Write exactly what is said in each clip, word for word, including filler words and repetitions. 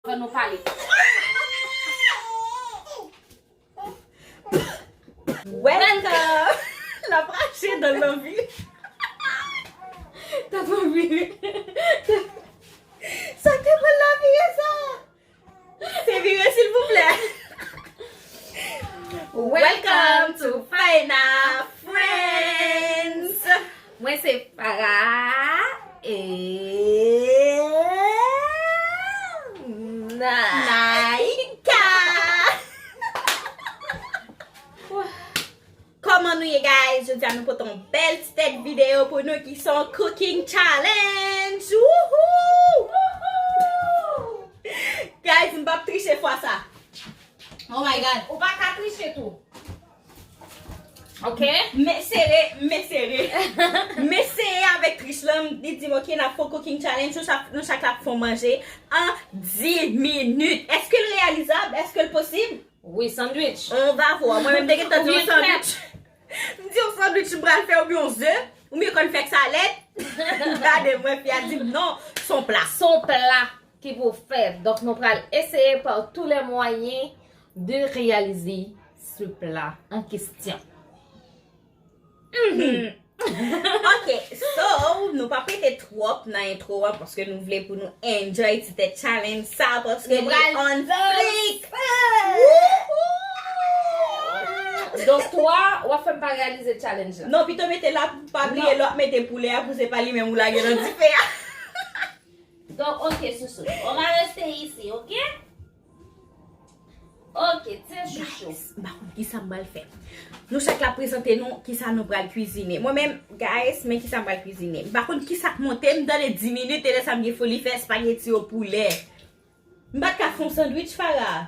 Anvan nou pale. Welcome! L ap rache dan l nan vire. Tèt mwen vire. Sa k te pran l nan vire sa? Se vire, silvouplè. Welcome to Faena Friends. Mwen se Farah e Naika. Kòman nou ye, guys? Jodi a nou pote yon bèl ti tèt videyo pou nou ki se yon cooking challenge. Wouhou! Guys, m p ap triche fwa sa. Oh my God. Ou pa ka triche tou. Ok? Men sere, men sere. Men sere avèk trich lan, li di m, ok, n ap fè yon cooking challenge, nou chak, nou chak la ap fè yon manje an dis minit. Èske l reyalizab? Èske l posib? Wi, sandwich. On va voir. Mwen menm te gentan di yon sandwich. M di yon sandwich m pral fè oubyen yon ze, oubyen kònflèks alèt. Gade mwen, fi a di m non, s on pla. S on pla ki pou fèt. Donk, nou pral eseye par tous les moyens de réaliser ce plat en question. Mhm. Ok, so, nou p ap rete twòp nan entwo a, paske nou vle pou nou enjoy ti tèt challenge sa, paske li on fleek. Wouhou! Donk, twa, w ap fè m pa reyalize challenge la. Non, pito mete la, pa bliye lè w ap mete poulè a, pou se pa li menm ou lage nan dife a. Donc, ok, chouchou. On va rester ici, ok? Ok, tiens, chouchou. Guys, m pa konn kisa m pral fè. Nou chak la prezante nou kisa nou pral kwizine. Mwen menm, guys, men kisa m pral kwizine. M pa konn kisa k monte m, m tande dis minit, e lè sa m gen foli fè espageti o poulè. M pa t ka fè yon sandwich, Farah?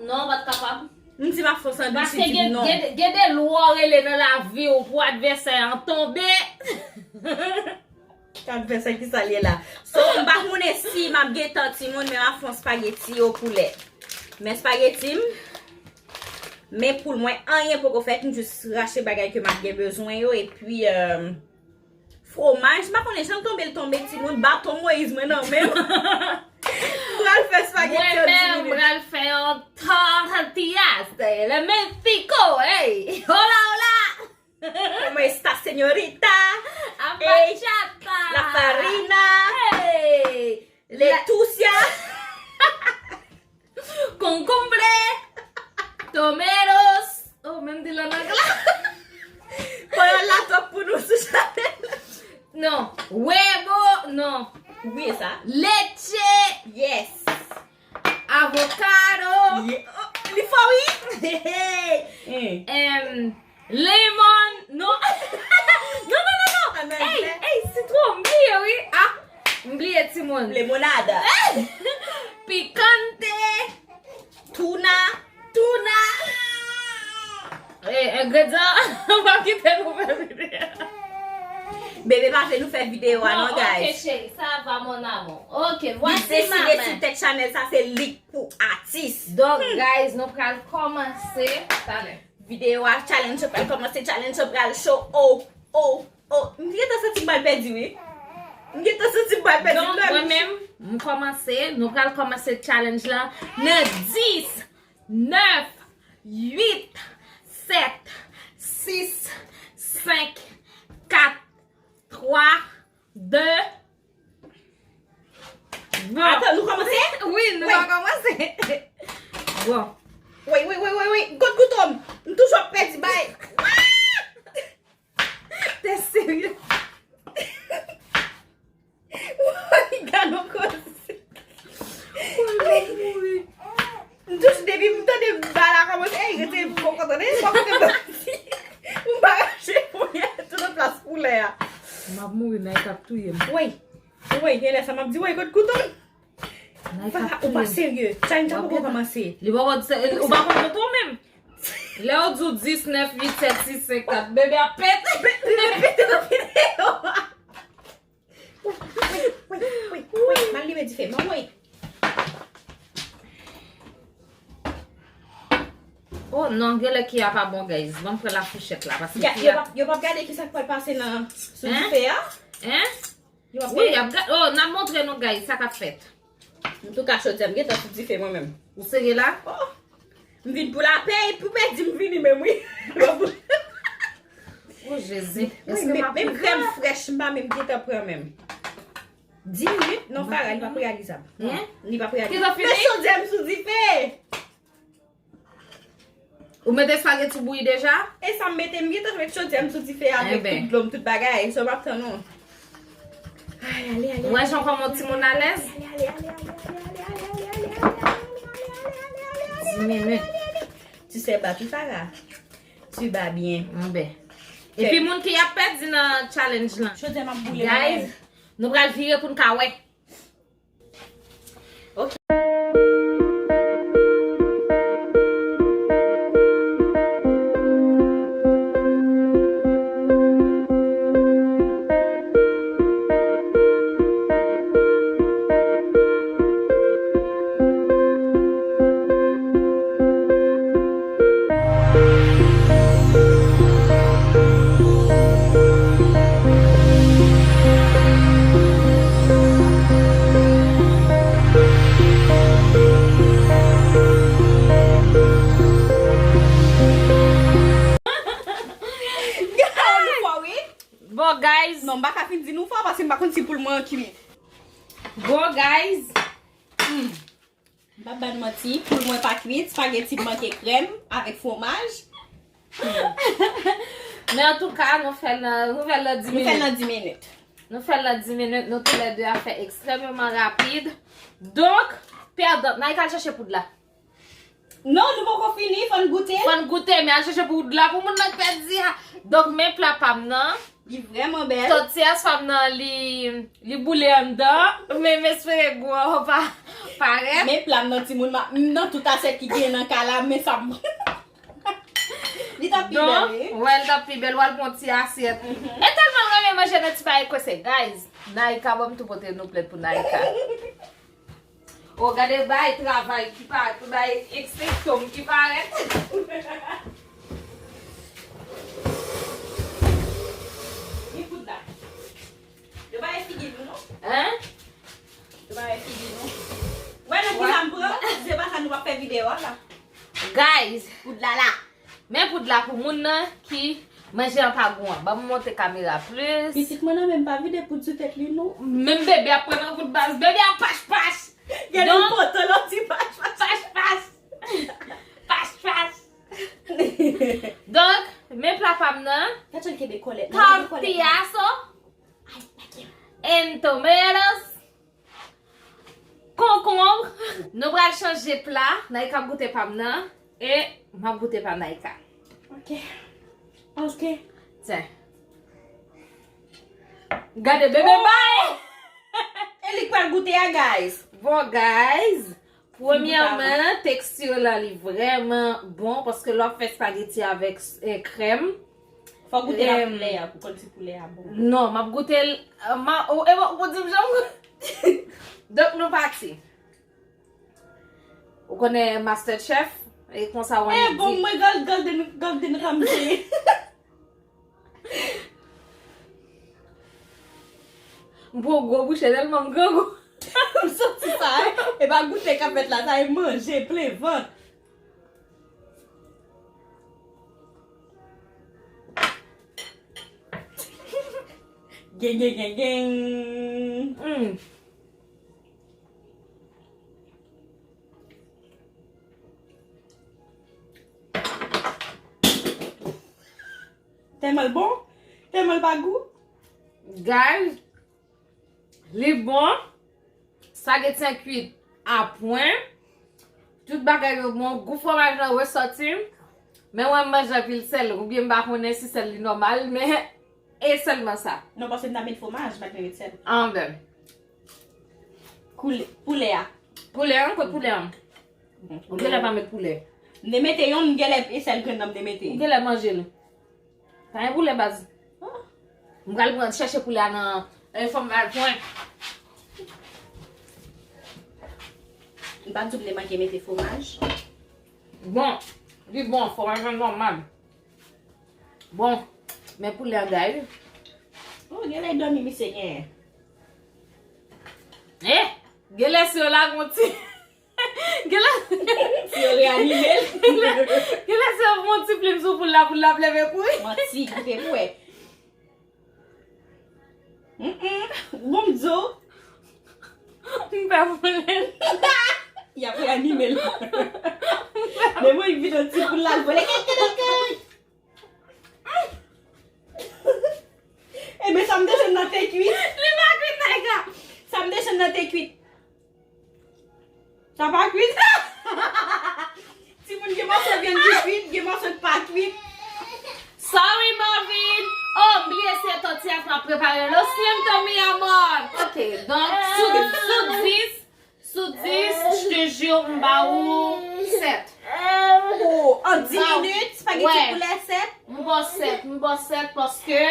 Non, ou pa t kapab. M di m ap fè yon sandwich, li di m non. Paske gen, gen, gen de lwa w rele nan lavi w pou advèsè an tonbe. K ap fè sa, kisa l ye la? So, m pa konnen si m ap gen tan timoun, men m ap fè yon espageti o poulè. Men espageti m, men poul mwen, anyen poko fèt, m jis rache bagay ke m ap gen bezwen yo, epi, euh, fromaj, m pa konnen jan l tonbe, l tonbe, timoun, baton Moyiz mwen nan men m. M pral fè espageti an dis minit. Mwen menm, m pral fè yon tortillas, le Mexico, hey! Hola, hola! ¿Cómo está, señorita? A bachata. La farina. Hey. Letucia. Concombre. Tomatos. Oh, menm di l an anglè. Panyòl la twòp pou nou sou chanèl. Non. Huevo, non. Wi, sa. Leche. Yes. Avokado. Ye-, oh, li fò, wi. Hey. Em, lemon. Non. Non, non, non, non. Ey, ey, sitwon, m bliye, wi. Ah, m bliye, timoun. Lemonada. Picante. Tuna. Tuna. Eh, engredyan, m ap kite nou fè videyo. Bebe pa vle nou fè videyo a non, guys. Ok, cheri, ça va, mon amour. Ok, voici ma main. Li deside sou tèt chanèl sa, se li k pou atis. Donk, guys, nou pral kòmanse talè. Videyo a, challenge yo pral kòmanse, challenge yo pral cho. Oh, oh, oh. M gentan santi m pral pèdi, wi. M gentan santi m pral pèdi. Donk, mwen menm, m kòmanse. Nou pral kòmanse challenge la nan dis, nèf, uit, sèt, sis, senk, kat, twa, de. Bon. Atann, nou kòmanse? Wi, nou va kòmanse. Bon. Wi, wi, wi, wi, wi. Kot kouto m? M toujou ap pèdi bay. Te serye? Woy, gad on koze. Woy, mwen mouri. M touche depi m tande ba la kòmanse. Ey, rete poko tande, poko tande. M pa rache pou tout lòt plas koulè a. M ap mouri, Nike ap touye m. Woy, woy, genlè sa m ap di, woy, kot kouto m? Nike ap touye m. Ou pa serye. Challenge an poko kòmanse. Li poko se-, ou pa konn konte w menm. Lè yo di w dis, nèf, uit, sèt, sis, senk, kat, bebe ap pete. Bebe pete nan videyo a. Wi, wi, wi, wi, wi. M al limen dife. Manmay. Oh non, genlè ki a pa bon, guys. Ban m pran lafouchèt la, paske ki a, yo p ap, yo p ap gade kisa k pral pase nan, sou dife a? Hein? Yo p ap gade? Wi, y ap gade. Oh, n ap montre nou, guys, sa k ap fèt. Antouka, chodyè m gentan sou dife mwen menm. Ou serye la? Oh! M vin pou lapè, epi w pèdi m vini menm, wi. O Jezi, èske m ap menm krèm frèch, m pa menm gentan pran menm. Dis minit? Non, Farah, li p ap reyalizab. Li p ap reyalizab. Kisa fini? Men chodyè m sou dife! Ou mete espageti bouyi deja? E sa m mete, m gentan met chodyè m sou dife avèk tout dlo m, tout bagay. So m ap tann ou. Ay, ale, ale. Ou wè jan kòman yon timoun alèz? Dis minit. Tu sais battre, Farah? Tu bats bien. Anben. Epi moun ki ap pèdi nan challenge lan. Chodyè m ap boule mwen menm. Guys, nou pral vire pou n ka wè. Ok. Bon, guys. Non, m pa ka fin di nou fò paske m pa konn si poul mwen an kuit. Bon, guys. Hmm. M p ap ba n manti, poul mwen pa kwit, espageti manke krèm avèk fwomaj. Men antouka, nou fè l nan, nou fè l nan di minit. Nou fè l nan di minit. Nou fè l nan di minit, nou toulède ap fè ekstrèmeman rapid. Donk, pèdan, n a al chèche poud la. Non, nou poko fini, fò n goute. Fò n goute, men al chèche poud la pou moun nan k pèdi a. Donk, men pla pa m nan. Li vrèman bèl. Tòtiyas pa m nan, li, li boule anndan, men m espere gou an pa parèt. Men pla m nan timoun, m nan tout asyèt ki genyen nan kay la, men sa m. Li t ap pi bèl, wi. Donk, wè, li t ap pi bèl, w al pran ti asyèt. E tèlman l renmen manje nan ti bagay konsa, guys. Naïka, ban m tou pote nou plent pou Naïka. O, gade bay travay ki parèt, bay ekspekto m ki parèt. Ni poud la. Yo pa wè figi nou, non? Hein? Yo pa wè figi nou. Wè nan ki sa m pran, se pa sa nou p ap fè videyo a la. Guys. Poud la la. Men poud la pou moun nan ki manje an pa gou an. Ban m monte kamera plis. Pitit mwen nan menm pa vide poud sou tèt li, non. Menm bebe ap pran nan kout baz. Bebe ap pach pach. Gade l kontan lè w di pach pach. Pach pach. Pach pach. Donk, men pla pa m nan. Gade l kenbe kòlèt. Tortilla, so. And tomatoes. Konkonb. Nou pral chanje pla. Naïka ap goute pa m nan. E m ap goute pa Naïka. Ok. Ok. Tiens. Gade bebe bay. E li k pral goute a, guys. Bon, guys. Premyèman, teksti lan li vrèman bon, paske lè w ap fè espageti avèk, eh, krèm. Fò w goute lapoulè a pou konn si poulè a bon. Non, m ap goute l, eh, ma, ou, e bon, ou di m jan m goute. Donk, nou pati. Ou konnen Master Chef, e konsa w annik di. E bon, mwen Gol-, Golden, Golden Ramsay. M pran gwo bouche tèlman m grangou. M santi sa, e, e pa goute k ap fèt la, sa e manje plen vant. Gen, gen, gen, gen. Hmm. Tèlman l bon, tèlman l pa gou. Guys, li bon. Espageti an kwit a pwen. Tout bagay yo bon. Gou fwomaj lan resòti. Men mwen m manje anpil sèl. Oubyen m pa konnen si sèl li nòmal, men e sèlman sa. Non, paske m ta met fwomaj, m pa t met sèl. Anben. Koule, poulè a. Poulè an, kot poulè an? Ou genlè pa met poulè. M te mete yonn, m genlè e sèl grenn nan m te mete. Ou genlè manje l. Pa gen poulè baz. Ah. M pral pran chèche poulè a nan, eh, fò m al pran. M pa t di w m te manke mete fwomaj. Bon, li bon, fwomaj lan nòmal. Bon, men poulè a, guys. Oh, genlè dòmi misye genyen. Eh! Genlè si yo lage yon ti. Genlè. Si yo reanime l. Genlè si yo pran yon ti plim sou poul la, poul la ap leve kouri. Manti, koute pou wè. Mm-mm. Bon, m di w. M pè pou l. Y ap reanime l. Men mwen vide yon ti poul la, l vole. Kèk, kèk, kèk. Ebyen, sa m te jwenn nan te kwit. Li pa kwit, Naïka. Sa m te jwenn nan te kwit. Sa pa kwit. Timoun, gen mòso vyann ki kwit, gen mòso ki pa kwit. Sorry, Marvin. Oh, m bliye se tortillas m ap prepare. Lo siento, mi amor. Ok, donk, sou, sou dis, sou dis, je te jure, m ba ou sèt. Oh, an dis minit, spaghetti poulè sèt? M ba w sèt, m ba w sèt paske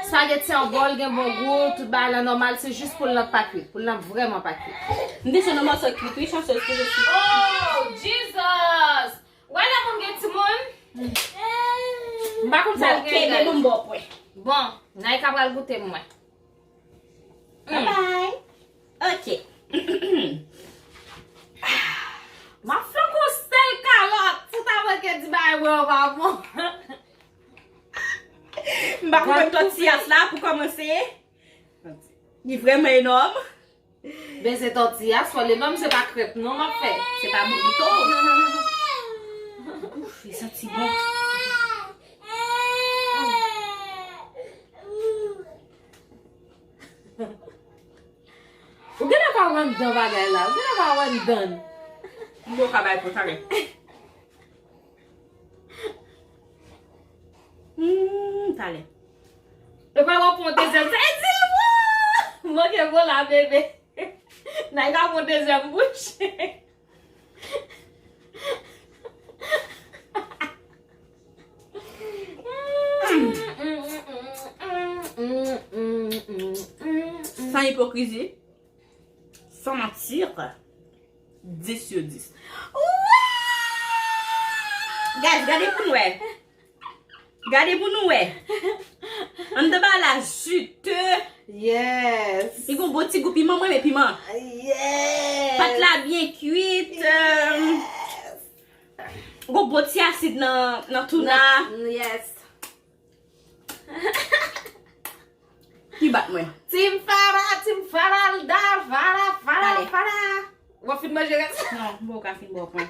spaghetti an bòl gen bon gou, tout bagay la nòmal, se jis poul lan pa kwit. Poul lan vrèman pa kwit. M te sou nan mòso kwit, wi, chansèz ke je suis. Oh, Jesus! Wè lè moun gen timoun? M pa konn sa l gen, guys. Bon, bon, Naïka pral goute mwen. Bye bye. Ok. M ap flanke yon sèl kalòt. Si w ta manke di bagay mwen yo pa bon. M pa konprann tòtiyas la pou kòmanse. Li vrèman enòm. Beze tòtiyas, fò l enòm, se pa krèp non m ap fè. Se pa burrito. Ouf, li santi bon. Ou genlè pa wè anndan bagay la. Ou genlè pa wè anndan. M poko ka bay pou talè. Hmm, talè. E pa w ap pran dezyèm. Sa e di l, wouy! Manke bon la, bebe. Naïka pran dezyèm bouch. San ipokrizi, san manti, dis sou dis. Guys, gade pou n wè. Gade pou nou wè. Anndan ba la jite. Yes. Li gon bon ti gou piman, mwen renmen piman. Yes. Pat la byen kwit. Yes. Gon bon ti asid nan, nan touna. Nan, yes. Ki bat mwen? Team Fada, Team Fada, Fada, Fada, Fada. W ap fin manje rès? Non, m poko ka fin bò pwen.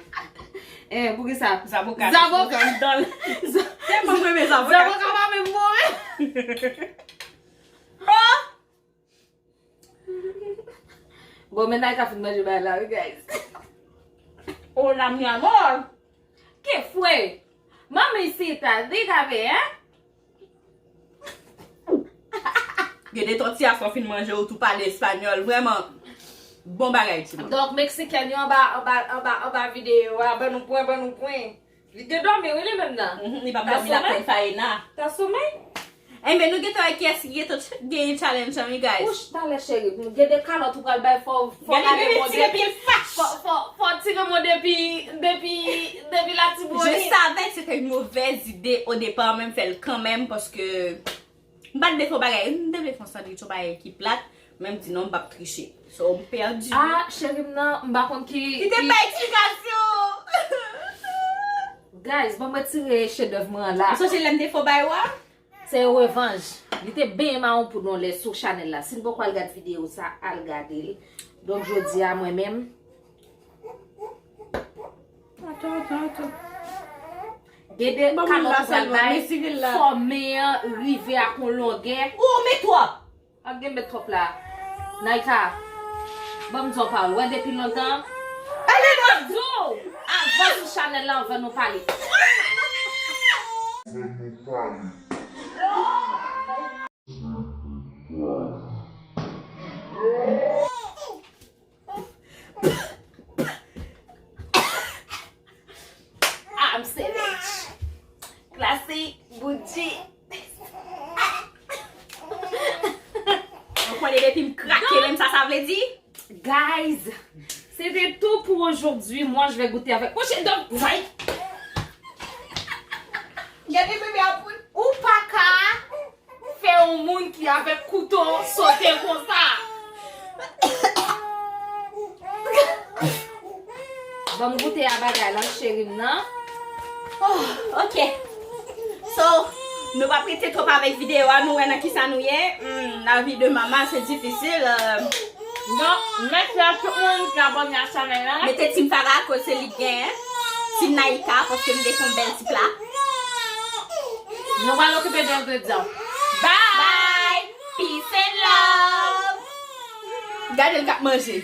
Eh, poukisa? Zaboka. Zaboka. Tèlman mwen renmen zaboka. Zaboka pa menm bon, wi. Oh! Bon, men Naïka fin manje bagay la, wi, guys. Hola, mi amor. ¿Qué fue? Mamacita, dígame, eh? Gen de tòtiyas w fin manje, ou tou pale espanyòl. Vrèman, bon bagay, timoun. Donk, Meksikèn yo anba, anba, anba, anba videyo a, ban nou pwen, ban nou pwen. Li te dòmi, wi, li menm nan. Mhm, li p ap dòmi, l ap konn fayina. Ta somèy? Enben, nou gentan wè kiyès ki gentan ch-, genyen challenge an, wi, guys. Wouch, talè, cheri, gen de kalòt ou pral bay, fò, fò gade, ale bebe, tire pye l fach. Fò, fò, fò tire mwen depi, depi, depi Latibonit. Je savais que c'était une mauvaise idée au départ, men m fè l kanmenm, paske m pa t vle fè yon bagay, m te vle fè yon sandwich, yon bagay ki plat, men m di non, m p ap triche. So, m pèdi. Ah, cheri m nan, m pa konn ki, ki te bay eksplikasyon. Guys, ban m retire chedèv mwen an la. Ou sonje lè m te fè w bay wa? Se yon revanj. Li te benyen mawon poud yon lè sou chanèl la. Si n poko al gad videyo sa, al gade l. Donk, jodi a, mwen menm, Ato, ato, ato. Gen de kalòt ou pral bay, fò men an rive ak yon longè. Ou met twòp! Ak gen met twòp la. Naïka, ban m di w yon pawòl. Wè depi lontan. Pale non! Di w! Avanse sou chanèl la anvan nou pale. I'm savage. Classy, bougie. Ou konnen depi m krake menm sa, sa vle di? Guys, c'était tout pour aujourd'hui. Moi, je vais goûter avec. Moi, j'ai donc. Gade bebe a poud. Ou pa ka fè yon moun ki avèk kouto sote konsa. Ban m goute a bagay lan, cheri m nan. Oh, ok. So, nou p ap rete twòp avèk videyo a, nou wè nan kisa nou ye. Hmm, la vie de maman, se difisil. Euh, Donk, mèsi a tout moun ki abòne a chanèl la. Mete Team Farah, koz se li k genyen. Team Naïka, paske m te fè yon bèl ti pla. Nou pral okipe de engredyan. Bye! Peace and love! Gade l k ap manje.